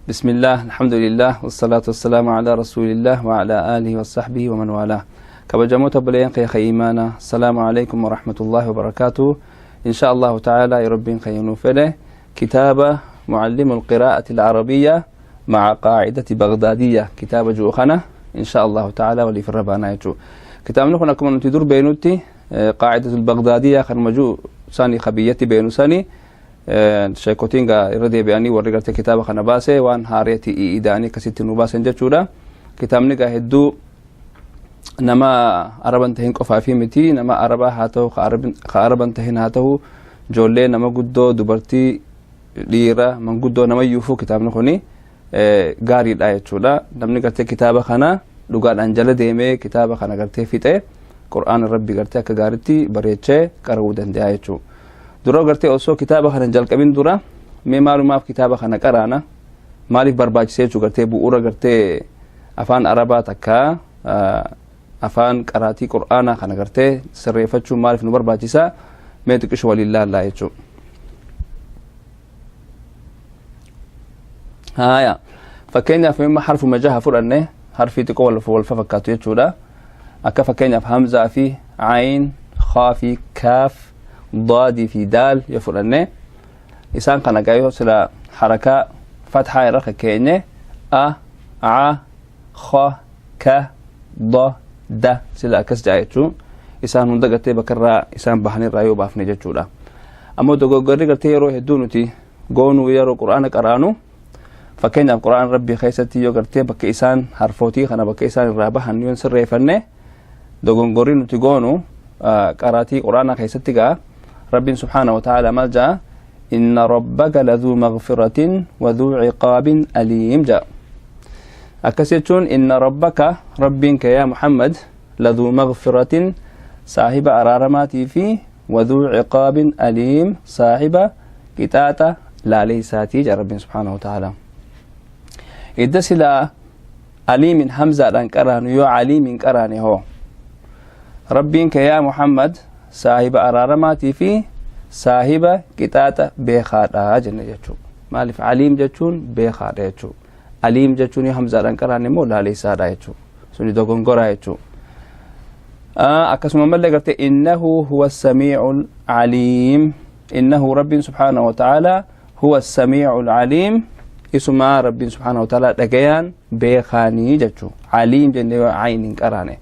بسم الله، الحمد لله، والصلاة والسلام على رسول الله وعلى آله وصحبه ومن والاه. Kabajamoota obboleeyyan kiyya iimaana، السلام عليكم ورحمة الله وبركاته. إن شاء الله تعالى ربين خينو فله كتاب معلم القراءة العربية مع قاعدة بغدادية، كتاب جوخنا إن شاء الله تعالى ولي في الربانا يجو. كتاب نخنا كما نتدور بينوتي قاعدة البغدادية خرمجو ساني خبيتي بينو ساني sheekotiin gaa irra deebi'anii warri gartee kitaaba kana baase waan haareetti ida'anii akkasitti nu baasan jechuudha. Kitaabni gaa hedduu nama Araban tahin qofaafi miti, nama Arabaa haa ta'u, ka Araban tahin haa ta'u, ijoollee, nama guddoo, dubartii, dhiira, manguddoo, nama iyyuufuu kitaabni kuni gaariidha jechuudha. Namni gartee kitaaba kana dhugaadhaan jala deemee kitaaba kana gartee fixee Qur'aana Rabbi gartee akka gaariitti bareechee qara'uu danda'a jechuudha. Dura gartee osoo kitaaba kana jalqabin dura mee maalumaaf kitaaba kana qaraana, maaliif barbaachisee jechuu, gartee bu'uura gartee afaan Arabaa takka afaan qaraatii Qur'aanaa kana gartee sirreeffachuun maaliif nu barbaachisa, mee xiqqisho waliin laallaa jechuu. Haaya, fakkeenyaaf imma harfuma jaha fudhanne, harfii xiqqoo wal fakkaatu jechuudha. Akka fakkeenyaaf hamzaa fi ayin, khaa fi kaaf, daadii fi daal yoo fudhanne, isaan kana gaa yoo sila harakaa fatxaa irra kakkeenye, a, a, kha, ka, da, da sila akkas ja'a jechuu. Isaan hunda gartee bakka irraa isaan bahanirraa yoo baafne jechuudha. Ammoo dogoggorri gartee yeroo hedduu nuti goonuu yeroo Qur'aana qaraanu, fakkeenyaaf Qur'aan Rabbii keessatti yoo gartee bakka isaan harfootii kana bakka isaan irraa bahan yoo sirreeffanne, dogongorri nuti goonu qaraatii Qur'aanaa keessatti gaa Rabbiin سبحانه وتعالى maal ja'a? إن ربك لذو مغفرة وذو عقاب أليم ja'a. Akkas jechuun إن ربك, Rabbiin kee yaa Muhammad, لذو مغفرة, saahiba araaramaatii fi وذو عقاب أليم, saahiba qixaaxa laaleeysaatii jedha Rabbiin سبحانه وتعالى. Idda silaa aliimin hamzaadhaan qaraanu yoo caliimin qaraane hoo, Rabbiin kee yaa Muhammad saahiba araaramaatii fi saahiba qixaaxa beekaadha jenne jechuu. Maaliif? Caliim jechuun beekaadha jechuu. Aliim jechuun yoo hamzaadhaan qaraane immoo laaleessaadha jechuu. Suni dogongoraa jechuu. Akkasuma mallee gartee إنه هو السميع العليم، إنه Rabbiin سبحانه وتعالى هو السميع العليم, isumaa Rabbiin سبحانه وتعالى dhagayaan beekaanii jechuu. Caliim jenne yoo ayniin qaraane.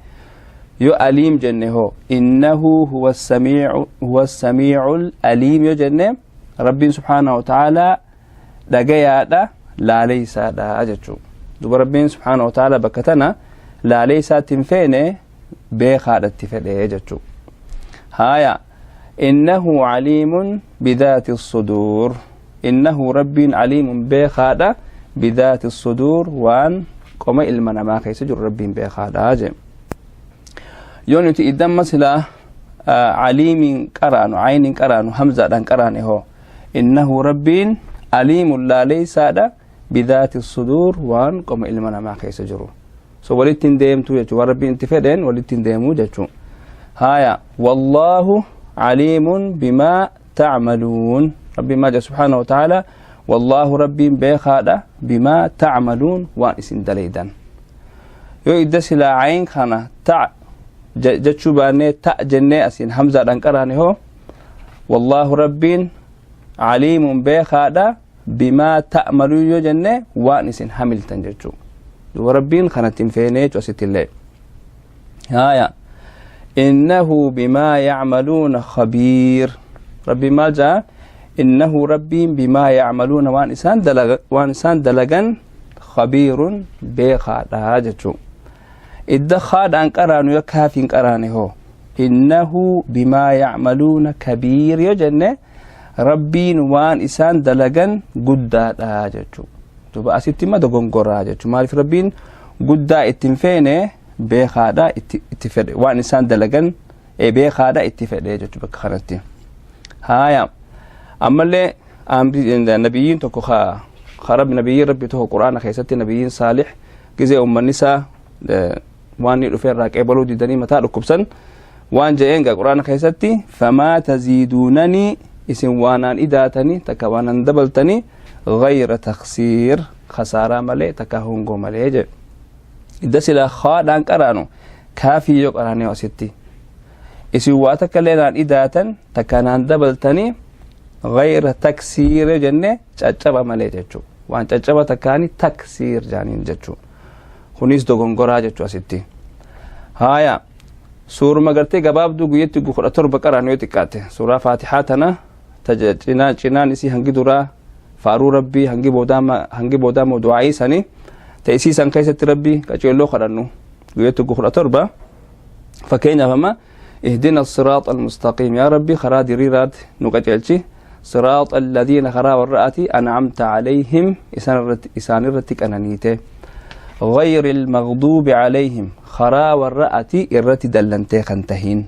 Yoo aliim jenne hoo, إنه هو السميع هو السميع الأليم yoo jenne, Rabbiin سبحانه وتعالى dhagayaadha laaleysaadha jechuu. Duba Rabbiin سبحانه وتعالى bakka tana laaleysaatti hin feene, beekaadhatti fedhe jechuu. Haaya, إنه عليم بذات الصدور، إنه Rabbiin عليم beekaadha، بذات الصدور, waan qoma ilma namaa keessa jiru Rabbiin beekaadha jee. Yoo nuti iddamma silaa caliimiin qaraanu, ayniin qaraanu, hamzaadhaan qaraane hoo, إنه Rabbiin أليم laaleysaadha بذات الصدور, waan qoma ilma namaa keessa jiru. So walitti hin deemtu jechuu, waan Rabbiin itti fedheen walitti hin deemuu jechuu. Haya, والله عليم بما تعملون. Rabbiin maal jedha سبحانه وتعالى? والله, Rabbiin beekaadha, بما تعملون, waan isin dalaydan. Yoo idda silaa cayn kana ta jechuu baannee ta jennee asiin hamzaadhaan qaraane hoo, والله, Rabbiin عليم beekaadha بما تأملون yoo jenne, waan isin hamiltan jechuu. Duba Rabbiin kanatti hin feene jechuu asitti illee. Haya, إنه بما يعملون خبير. Rabbiin maal ja'a? إنه Rabbiin بما يعملون, waan isaan dalagan, خبير, beekaadha jechuu. Idda khaadhaan qaraanu yoo kaafiin qaraane hoo, إنه بما يعملون كبير yoo jenne, Rabbiin waan isaan dalagan guddaadha jechuu. Duba asitti imma dogongoraa jechuu. Maaliif Rabbiin guddaa ittiin feene, beekaadha itti fedhe, waan isaan dalagan beekaadha itti fedhe jechuu bakka kanatti. Haaya, ammallee nabiyyiin tokko ka nabiyyiin Rabbi tokko Quraana keessatti, nabiyyiin Saalix, gizee ummanni isaa waan inni dhufe irraa qeebaluu didanii mataa dhukkubsan, waan je'een gaa Quraana keessatti: فما تزيدونني, isin waanaan idaatanii takka waanaan dabaltanii, غير تخسير. Khasaaraa malee takka hongoo malee jedhe. Idda silaa khaadhaan qaraanu kaafii yoo qaraane asitti isin waa takka illee naan idaatan takka naan dabaltanii gayra taksiire jenne caccaba malee jechuu, waan caccaba takkaani taksiir jaaniin jechuu. Kunis dogongoraa jechuu asitti. Haaya, suuruma gartee gabaabduu guyyatti 17 qaraan yoo xiqqaate, suuraa Faatixaa tana cinaa cinaan isii hangi duraa faaruu Rabbii, hangi boodaa immoo du'aa'ii sanii ta isii san keessatti Rabbii qaceelloo kadhannu guyyatti 17. Fakkeenyaaf amma اهدنا الصراط المستقيم, يا ربي خرا diriiraat nu qaceelchi, صراط الذين, karaa warra ati, أنعمت عليهم, isaan irratti qananiite, غير المغضوب عليهم, karaa warra ati irratti dallantee kan tahin,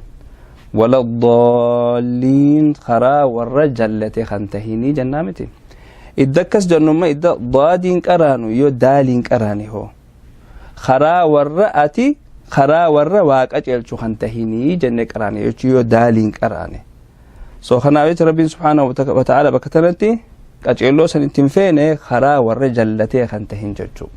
ولا الضالين, karaa warra jallate kan tahinii jennaa miti. Idda akkas jennumma idda daadiin qaraanu yoo daaliin qaraane hoo, karaa warra ati, karaa warra waaqa ceelchu kan tahinii jenne qaraane jechuu yoo daaliin qaraane. So kanaaf jecha Rabbiin subhaanahu wa ta'ala bakka tanatti qaceelloo san ittiin feene, karaa warra jallatee kan tahin jechuu.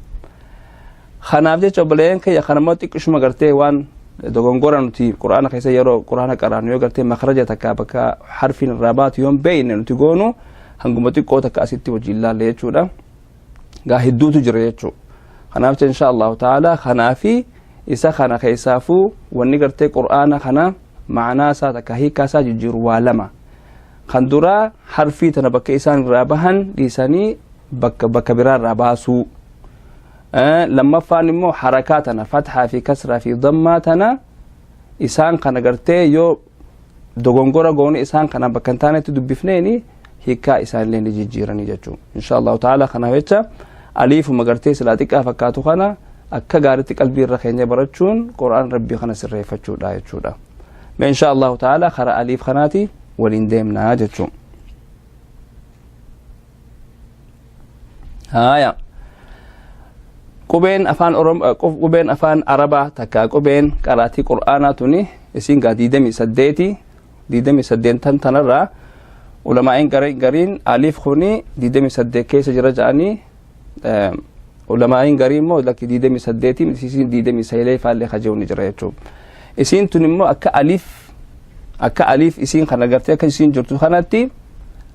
Kanaaf jecha obboleeyyan kiyya, kanammoo xiqqishuma gartee waan dogongora nuti Qur'aana keessa yeroo Qur'aana qaraanu yoo gartee makhraja takka bakka harfiin irraa baatu yoon beeyne nuti goonu, hanguma xiqqoo takka asitti wajjin laalle jechuudha. Gaa hedduutu jira jechuu. Kanaaf jecha insha Allahu ta'ala kanaafi isa kana keessaafuu wanni gartee Qur'aana kana ma'anaa isaa takka hiikaa isaa jijjiiru waa lama. Kan duraa harfii tana bakka isaan irraa bahan dhiisanii bakka biraa irraa baasuu. Lammaffaan immoo harakaa tana, fatxaa fi kasraa fi dammaa tana, isaan kana gartee yoo dogongora goone isaan kana bakka hin taanetti dubbifneeni hiikaa isaanillee ni jijjiiranii jechuu insha Allahu ta'ala. Kanaaf jecha aliifuma gartee silaa xiqqaa fakkaatu kana akka gaaritti qalbii irra keenya barachuun Qur'aan Rabbii kana sirreeffachuudha jechuudha. Mee insha Allahu ta'ala karaa aliif kanaati waliin deemnaa jechuu. Haaya, qubeen afaan Oromoo, qubeen afaan Arabaa takka qubeen qaraatii Qur'aanaa tuni isiin gaa 28. 28 tanarraa ulamaa'in gariin aliif kuni 28 keessa jira jedhanii, ulamaa'in garii immoo lakki, 28 isiin 29 faallee kajeewu ni jira jechuudha. Isiin tun immoo akka aliif isiin kana gartee akka isiin jirtu kanatti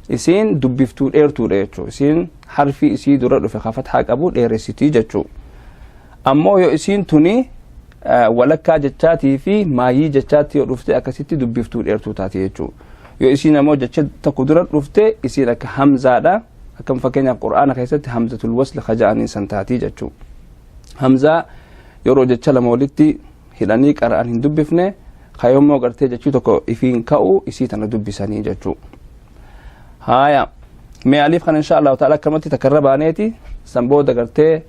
isiin dubbiftuu dheertuudha jechuudha. Isiin harfii isii dura dhufe ka fathaa qabu dheeressitii jechuudha. Ammoo yoo isiin tuni walakkaa jechaatii fi maayii jechaatti yoo dhufte akkasitti dubbiftuu dheertuu taati jechuudha. Yoo isiin ammoo jecha tokko dura dhufte isiin akka hamzaadha. Akkam fakkeenyaaf Qur'aana keessatti hamzatul wasl kaja'aniin san taatii jechuudha. Hamzaa yeroo jecha lama walitti hidhanii qara'an hin dubbifne, kayommoo gartee jechuu tokko ifiin ka'u isii tana dubbisanii jechuudha. Haaya, mee aliif kana insha Allahu ta'ala akkamatti takkarra baaneeti san booda gartee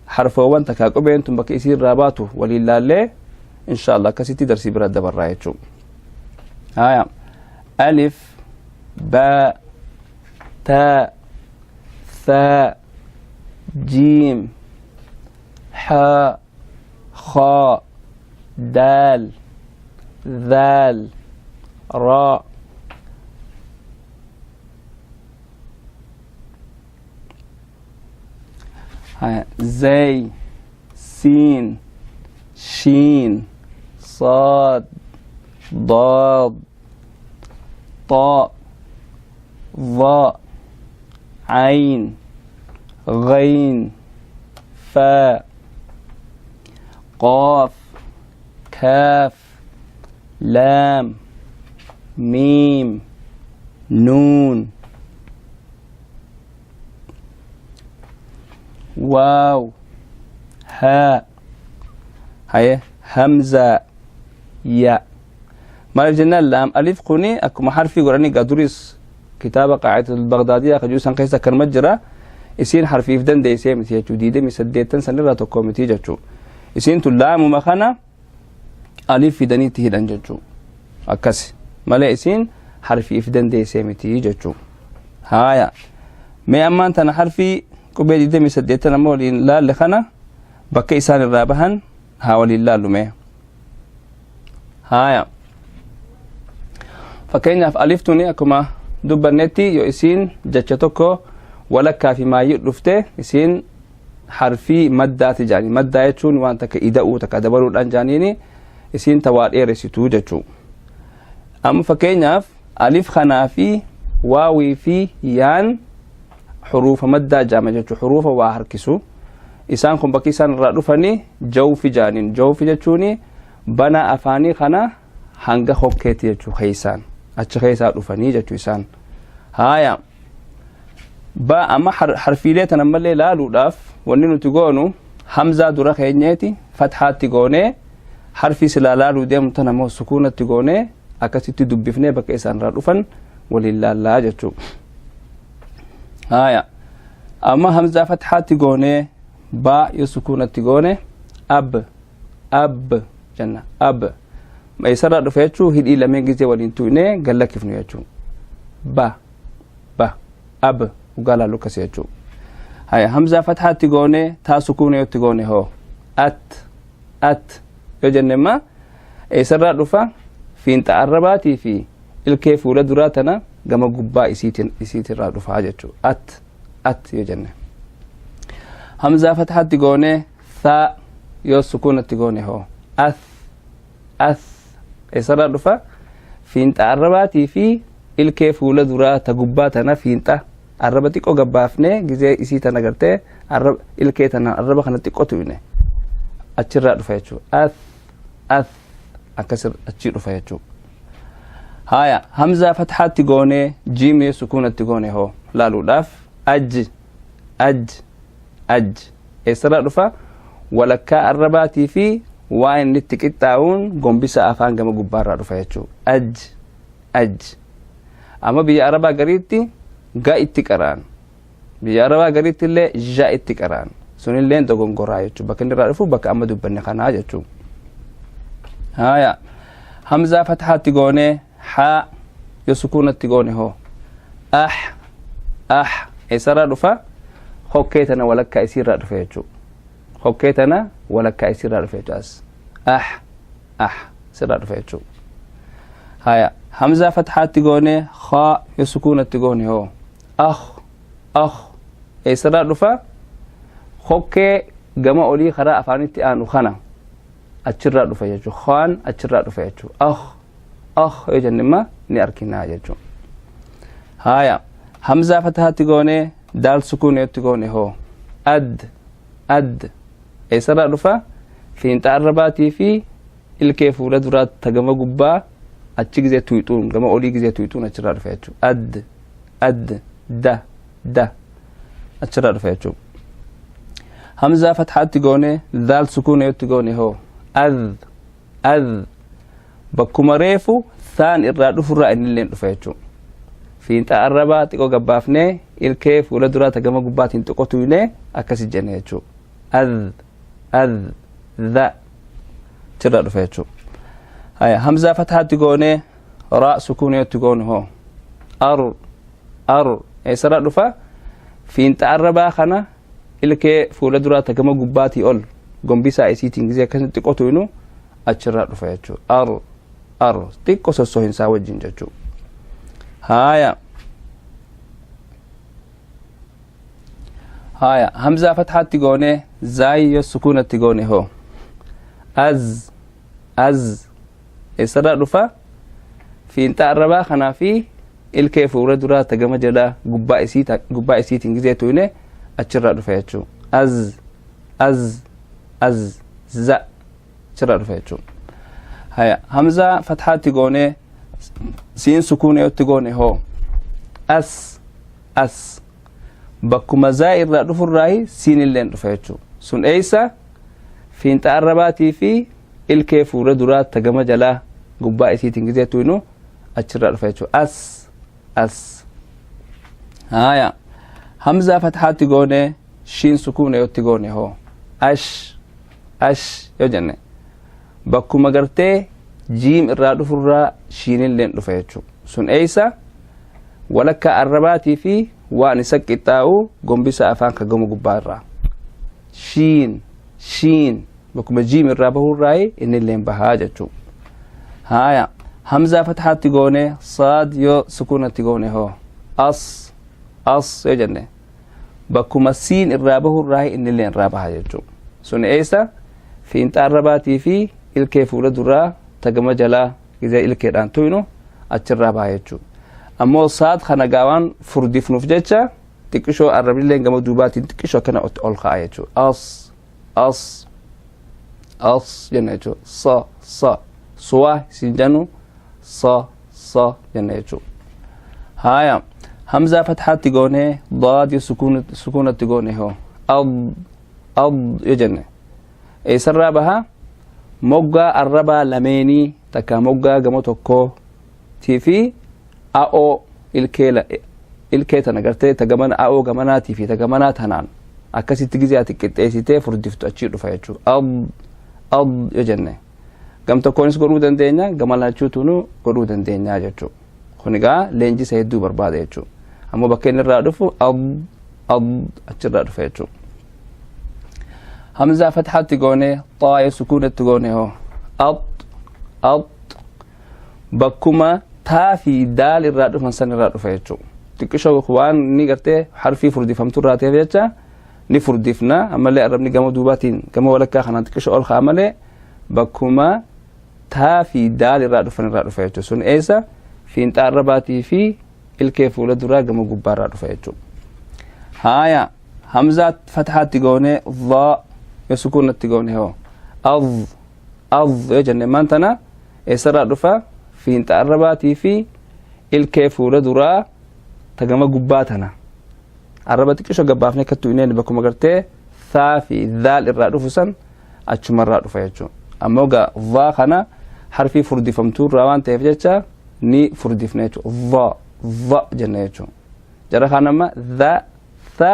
harfoowwan takkaa qubeen tun bakka isii irraa baatu waliin laallee insha Allah akkasitti darsii bira dabarraa jechuudha. Haaya, alif, baa, taa, thaa, jiim, haa, خاء، دال، ذال، راء، زي، سين، شين، صاد، ضاد، طاء، ظاء، عين، غين، فاء، قاف، كاف، لام، ميم، نون، واو، هاء. هيا، همزة، ياء. Maaliif jennaan laam alif kuni akkuma harfii godhanii gaduris kitaaba Qaacidatu Bagdaadiyaa kajuu san keessa akkanuma jira. Isiin harfiif dandeessee miti jechuu, 28 sanirraa tokko miti jechuu. Isiin tun laamuma kana alif fidanii itti hidhan jechuu, akkas malee isiin harfiif dandeessee miti jechuu. Haaya, mee ammaan tana harfii qubee 28 amma waliin laalle kana bakka isaan irraa bahan haa waliin laallu mee. Haaya, fakkeenyaaf alif tuni akkuma dubbannetti yoo isiin jecha tokko walakkaa fi maayyii dhufte isiin Harfii maddaati jedhanii. Maddaa jechuun waan takka ida'uu, takka dabaluudhaan jedhaniini isiin tawaa dheeressituu jechuu. Amma fakkeenyaaf alif kanaa fi waawii fi yaan xuruufa maddaa jedhama jechuu, xuruufa waa harkisu. Isaan kun bakki isaan irraa dhufanii jawfi jedhaniin. Jawfi jechuun bana afaanii kana hanga hokkeetti jechuu, keeysaan achi keessaa dhufanii jechuu isaan. Haaya, ba amma harfiilee tan ammallee laaluudhaaf wanni nuti goonu hamzaa dura keenyeeti fathaatti goonee, harfii silaa laaluu deemu tan ammoo sukuunatti goonee, akkasitti dubbifnee bakka isaan irraa dhufan waliin laallaa jechuu. Haaya, amma hamzaa fathaatti goonee baa yoo sukuunatti goone ab ab jenna. Ab eessarraa dhufe jechuu? Hidhii lameen gizee waliin tuqnee gallakkifnu jechuu. Ba ba ab dhugaa laallu akkasi jechuu. Haya, hamzaa fathaatti goone taa sukuuna yotti goone hoo at at yoo jenne imma eessarraa dhufa? Fiinxa arrabaatii fi ilkee fuula duraa tana gama gubbaa isiitirraa dhufaa jechuu, at at yoo jenne. Hamzaa fathaatti goone thaa yoo sukuunatti goone hoo ath ath eessarraa dhufa? Fiinxa arrabaatii fi ilkee fuula duraa ta gubbaa tana fiinxa arraba xiqqoo gabbaafnee gizee isii tana gartee ilkee tana arraba kana xiqqoo tuqne achirraa dhufa jechuu. Ath ath akkas achii dhufa jechuu. Haya, hamzaa fathaatti goonee jiimee sukuunatti goone hoo laaluudhaaf aj aj aj eessarraa dhufa? Walakkaa arrabaatii fi waan inni itti qixxaa'uun gombisa afaan gama gubbaarraa dhufa jechuu, aj aj. Amma biyya arabaa gariitti ga itti qara'an, biyya arabaa gariitti illee ja itti qara'an, sunillee dogongoraa jechuu. Bakka inni irraa dhufu bakka amma dubbanne kanaa jechuu. Haya, hamzaa fathaatti goonee haa yoo sukuunatti goone hoo ah ah eessarraa dhufa? Hokkee tana walakkaa isiirraa dhufe jechuu. Hokkee tana walakkaa isiirraa dhufe jechuu. As ah ah sirraa dhufe jechuu. Haya, hamzaa fathaatti goone haa yoo sukuunatti goone hoo ah ah eessarraa dhufa? Hokkee gama olii karaa afaanitti aanu kana achirraa dhufa jechuu. Haan achirraa dhufa jechuu. Ah ah yoo jenne imma ni arginaa jechuu. Haya, hamzaa fathaatti goone daal sukuun yotti goone hoo ad ad eessarraa dhufa? Fiinxa arrabaatii fi ilkee fuula duraa ta gama gubbaa achi gizee tuyxuun, gama olii gizee tuyxuun achirraa dhufa jechuu. Ad ad da da achirraa dhufa jechuu. Hamzaa fathaatti goone daal sukuuna yotti goone hoo ad ad bakkuma reefu thaan irraa dhufurraa innilleen dhufa jechuu. Fiinxa arrabaa xiqqoo gabbaafnee ilkee fuula duraa ta gama gubbaatiin xiqqoo tuynee akkasi jenne jechuu. Ad ad dha achirraa dhufa jechuu. Haya, hamzaa fathaatti goonee raa sukuuna yotti goone hoo ar ar eessarraa dhufa? Fiinxa arrabaa kana ilkee fuula duraa ta gama gubbaatii ol gombisaa isiitiin gizee akkasitti xiqqoo tuynu achirraa dhufa jechuu. Ar ar xiqqoo sossohinsaa wajjin jechuu. Haya, haya, hamzaa fathaatti goone zaayi yoo sukuunatti goone hoo az az eessarraa dhufa? Fiinxa arrabaa kanaa fi ilkee fuula duraa ta gama jalaa gubbaa isiitiin gizee tuyne achirraa dhufa jechuu. Az az az za achirraa dhufa jechuu. Haya, hamzaa fathaatti goone siin sukuuna yotti goone hoo as as bakkuma zaa irraa dhufurraayi siin illeen dhufa jechuu. Sun eeysa? Fiinxa arrabaatii fi ilkee fuula duraa ta gama jalaa gubbaa isiitiin gizee tuynu achirraa dhufa jechuu, as as. Haya, hamzaa fathaatti goone shiin sukuuna yotti goone hoo ash ash yoo jenne bakkuma gartee jiim irraa dhufurraa shiinilleen dhufa jechuu. Sun eeysa? Walakkaa arrabaatii fi waan isa qixxaa'u gombisa afaan ka gama gubbaa irraa shiin shiin bakkuma jiim irraa bahurraayi innilleen bahaa jechuu. Haya, hamzaa fathaatti goone saad yoo sukuunatti goone hoo as as yoo jenne Bakkuma siin irraa bahu irraa innillee irraa baha jechuudha. Sun eessa? Fiinxa arrabaatii fi ilkee fuula duraa tagama jalaa gizee ilkeedhaan tuynu achirraa baha jechuudha. Ammoo saad kana gaawaan furdifnuuf jecha xiqqishoo arrabnillee gama duubaatiin xiqqishoo akkana ol ka'a jechuudha. As as as jenna jechuudha. Sa sa suwa siin jennu sa sa jenna jechuudha. Haaya, hamzaa fatxaatti goonee daadii sukuunatti goone hoo ad ad yoo jenne eessarraa baha? Moggaa arrabaa lameenii takka moggaa gama tokkootii fi a'oo ilkee tana gartee ta gamana a'oo gamanaatii fi ta gamanaa tanaan akkasitti gizee ati qixxeessitee furdiftu achii dhufa jechuudha. Ad ad yoo jenne gam tokkoonis godhuu dandeenya, gama lachuutuunu godhuu dandeenya jechuudha. Kun egaa leenjisa hedduu barbaada jechuudha. Ammoo bakka inni irraa dhufu ad ad achirraa dhufa jechuudha. Hamzaa fatxaatti goone xaa'ee sukuunatti goone hoo at at bakkuma taa fi daal irraa dhufan san irraa dhufa jechuudha. Xiqqishoo waan inni gartee harfii furdifamtu irraa ta'eef jecha ni furdifna, ammallee arrabni gama duubaatiin gama walakkaa kanaan xiqqishoo ol ka'a malee bakkuma taa fi daal irraa dhufan irraa dhufa jechuudha. Sun eessa? Fiinxa arrabaatii fi ilkee fuula duraa gama gubbaa irraa dhufa jechuudha. Haaya, hamzaa fatxaatti goone dhaa yoo sukuunatti goone hoo adh adh yoo jenne maan tana eessarraa dhufa? Fiinxa arrabaatii fi ilkee fuula duraa ta gama gubbaa tana arraba xiqqishoo gabbaafnee akkattu ineen bakkuma gartee thaa fi dhaal irraa dhufu san achumarraa dhufa jechuudha. Ammoo gaa dhaa kana harfii furdifamtuu irraa waan ta'eef jecha ni furdifna jechuudha. Dha dha jenna jechuudha. Jara kaan amma dha tha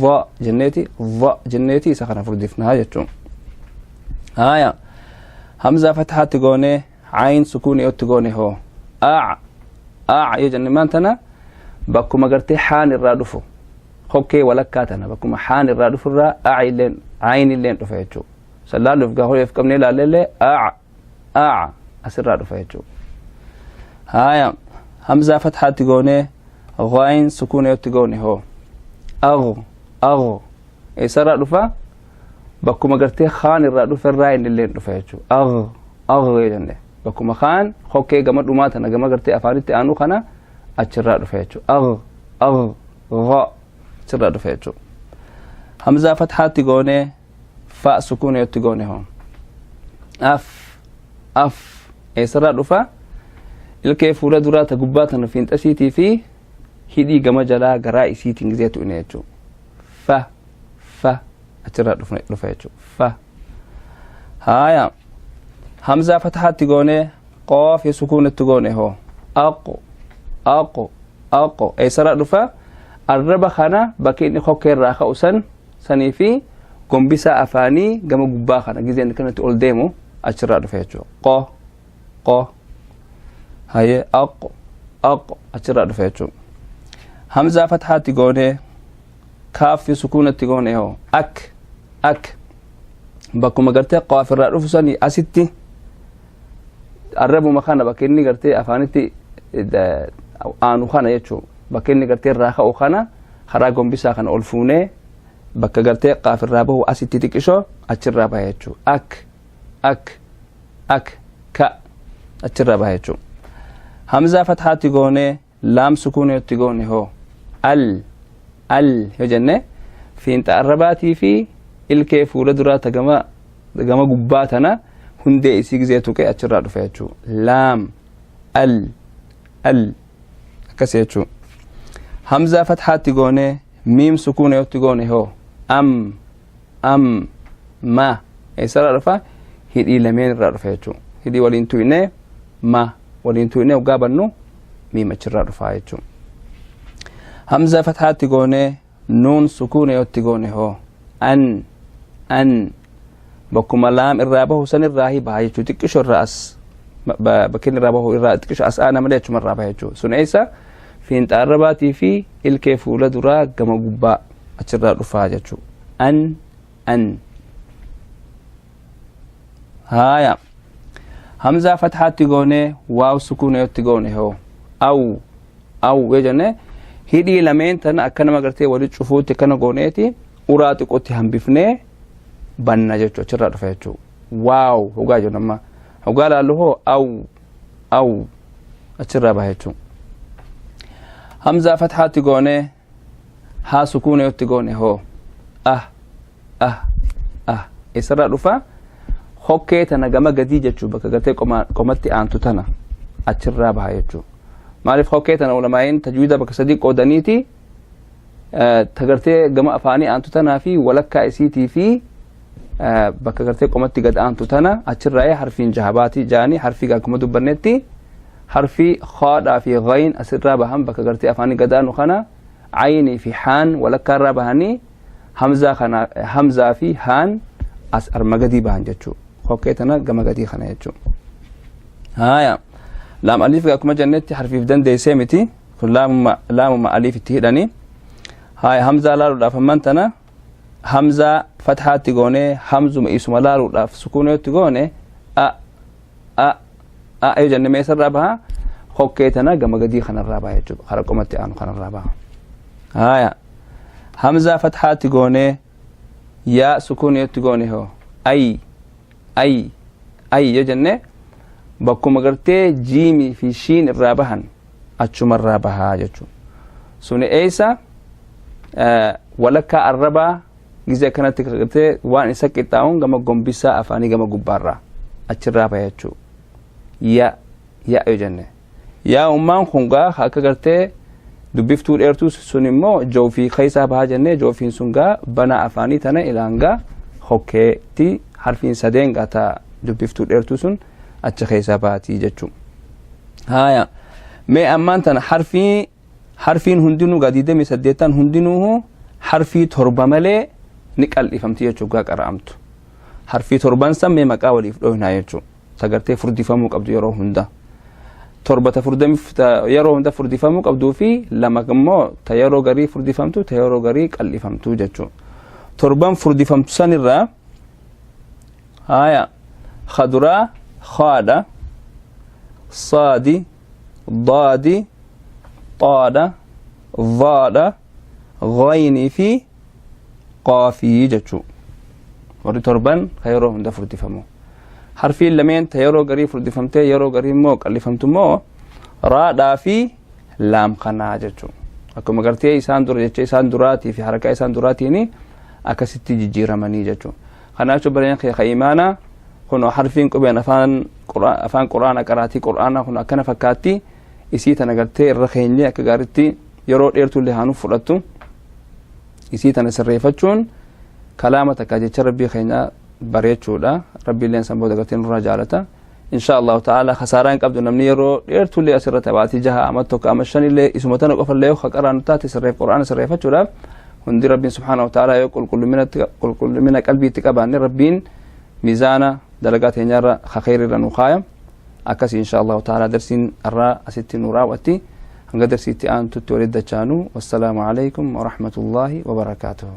dha jenneeti dha jenneeti isa kana furdifnaa jechuudha. Haaya, hamzaa fatxaatti goonee cayn sukuunii otti goone hoo aac aac yoo jenne maan tana bakkuma gartee xaan irraa dhufu kokkee walakkaa tana bakkuma xaan irraa dhufu irraa aac illeen cayn illeen dhufa jechuudha. Sallaaluuf gaa hoyeef qabnee ilaalleellee aac aac asirraa dhufa jechuudha. Haaya, hamzaa fatxaatti goonee ghayn sukuunii otti goone hoo ag ag eessarraa dhufa? Bakkuma gartee kaan irraa dhufe irraa inni illee dhufa jechuudha. Ag ag jenne bakkuma kaan kokkee gama dhumaa tana gama gartee afaanitti aanu kana achirraa dhufa jechuudha. Ag ag gha achirraa dhufa jechuudha. Hamzaa fatxaatti goonee fa sukuunii otti goone hoo af af eessarraa dhufa? Ilkee fuula duraa ta gubbaa tana fiinxasiitii fi hidhii gama jalaa garaa isiitiin gizeetu ine jechuudha. Fa fa achirraa dhufa jechuudha. Fa. Haaya, hamzaa fatxaatti goonee qoof sukuunatti goone hoo aqu aqu aqu eessarraa dhufa? Arraba kana bakki inni kokkee irraa ka'u san sanii fi gombisaa afaanii gama gubbaa kana gizeen kanatti ol deemu achirraa dhufa jechuudha. Qo qo haye aqu aqu achirraa dhufa jechuudha. Hamzaa fatxaatti goonee kaaffi sukuunatti goone hoo ak ak bakkuma gartee qaaf irraa dhufu sanii asitti arrabuma kana bakka inni gartee afaanitti aanu kana jechuudha. Bakka inni gartee irraa ka'u kana karaa gombisaa kana ol fuunee bakka gartee qaaf irraa bahu asitti xiqqishoo achirraa baha jechuudha. Ak ak ak ka achirraa baha jechuudha. Hamzaa fatxaatti goonee laam sukuunii goone hoo al al yoo jenne fiinxa arrabaatii fi ilkee fuula duraa ta gama gama gubbaa tana hundee isii gizee tuqee achirraa dhufe jechuudha. Laam al al akkas jechuudha. Hamzaa fatxaatti goonee miim sukuunii goone hoo am am ma eessarraa dhufa? Hidhii lameen irraa dhufa jechuudha. Hidhii waliin tuqnee ma waliin tuqnee hoggaa bannu miim achirraa dhufa jechuudha. Hamzaa fatxaatti goonee nuun sukuunii goone hoo an an bakkuma laam irraa bahu san irraa baha jechuudha. Xiqqishoo irraa as bakki inni irraa bahu irraa xiqqishoo as aana malee achuma irraa baha jechuudha. Sun eessa? Fiinxa arrabaatii fi ilkee fuula duraa gama gubbaa achirraa dhufaa jechuudha. An an. Haaya, hamzaa fatxaatti goonee waaw sukuunii goone hoo aw aw yoo jenne Hidhii lameen tana akka nama gartee walitti cufuutti akkana gooneeti uraa xiqqootti hambifnee banna jechuu, achirraa dhufa jechuu. Waaw hogaa jennu amma hogaa laallu hoo aw aw achirraa baha jechuu. Hamzaa fathaatti goonee haa sukuuna yotti goone hoo ah ah ah eessarraa dhufa? Hokkee tana gama gadii jechuu, bakka gartee qomatti aantu tana achirraa baha jechuu. Maaliif hokkee tana ulamaa'iin tajwiida bakka sadii qoodaniiti, ta gartee gama afaanii aantu tanaa fi walakkaa isiitii fi bakka gartee qomatti gad aantu tana achirraa harfiin jahabaati jaanii. Harfii akkuma dubbannetti harfii khaadhaa fi ghayn asirraa bahan, bakka gartee afaanii gad aanu kana, aynii fi haan walakkaarraa bahanii, hamzaa kana hamzaa fi haan as arma gadii bahan jechuu, hokkee tana gama gadii kana jechuu. Haya, laam aliif akkuma jennetti harfiif dandeessee miti kun, laamuma aliif itti hidhanii. Haya, hamzaa laaluudhaaf amman tana hamzaa fathaatti goonee hamzuma isuma laaluudhaaf sukuuna yotti goone a a a yoo jenne meesarraa baha? Hokkee tana gama gadii kanarraa baha jechuudha, kara qomatti aanu kanarraa baha. Haya, hamzaa fathaatti goonee yaa sukuuna yotti goone hoo ay ay ay yoo jenne bakkuma gartee jiimii fi shiin irraa bahan achumarraa bahaa jechuudha. Suni eessa? Walakkaa arrabaa gizee akkanatti gartee waan isa qixxaa'uun gama gombisaa afaanii gama gubbaarraa achirraa baha jechuudha. Ya ya yoo jenne yaa ummaan kun gaa akka gartee dubbiftuu dheertuu sun immoo joofii keessaa bahaa jennee, joofiin sun gaa bana afaanii tana ilaangaa hokkeetti harfiin sadeen gaa ta dubbiftuu dheertuu sun achi keessaa baatii jechuudha. Haya, mee ammaan tana harfiin hundinuu gaa 28 hundinuu harfii 7 malee ni qal'ifamti jechuudha gaa qara'amtu. Harfii 7n san mee maqaa waliif dhoohinaa jechuudha. Sagartee furdifamuu qabdu yeroo hunda. 7 ta yeroo hunda furdifamuu qabduu fi 2 immoo ta yeroo garii furdifamtu, ta yeroo garii qal'ifamtu jechuudha. 7n furdifamtu sanirraa, haya, khaduraa khaadha, saadi, daadi, xaadha, dhaadha, ghaynii fi qaafii jechuu. Warri 7n ka yeroo hunda furdifamu. Harfiin lameen ta yeroo garii furdifamtee yeroo garii immoo qal'ifamtu immoo raadhaa fi laam kanaa jechuu. Akkuma gartee isaan dura jecha isaan duraatii fi harakaa isaan duraatiin akkasitti jijjiiramanii jechuu. Kanaaf jechuun bareen kee imaanaa kun harfiin qubeen afaan quraana qaraatii quraanaa kun akkana fakkaatti. Isii tana gartee irra keenyee akka gaariitti yeroo dheertuu illee haanuuf fudhattu isii tana sirreeffachuun kalaama takka jecha rabbii keenya bareechuudha. Rabbiilleen san booda gartee nurraa jaalata insha Allahu ta'ala. Khasaaraa hin qabdu namni yeroo dheertullee asirra taphaatii 6, ama 1, ama 5llee isuma tana qofallee yoo qaraanu taate sirreef quraana sirreeffachuudhaaf hundi rabbiin subhaanahu wa ta'ala yoo qulqullumina qalbiitti qabaanne rabbiin miizaana dalagaa teenyarra khayriirra nu kaaya. Akkasii insha Allahu ta'ala darsiin irraa asitti nu raawwatti. Hanga darsiitti aantutti walitti dachaanu, wassalaamu alaikum warahmatullaahi wabarakaatuhu.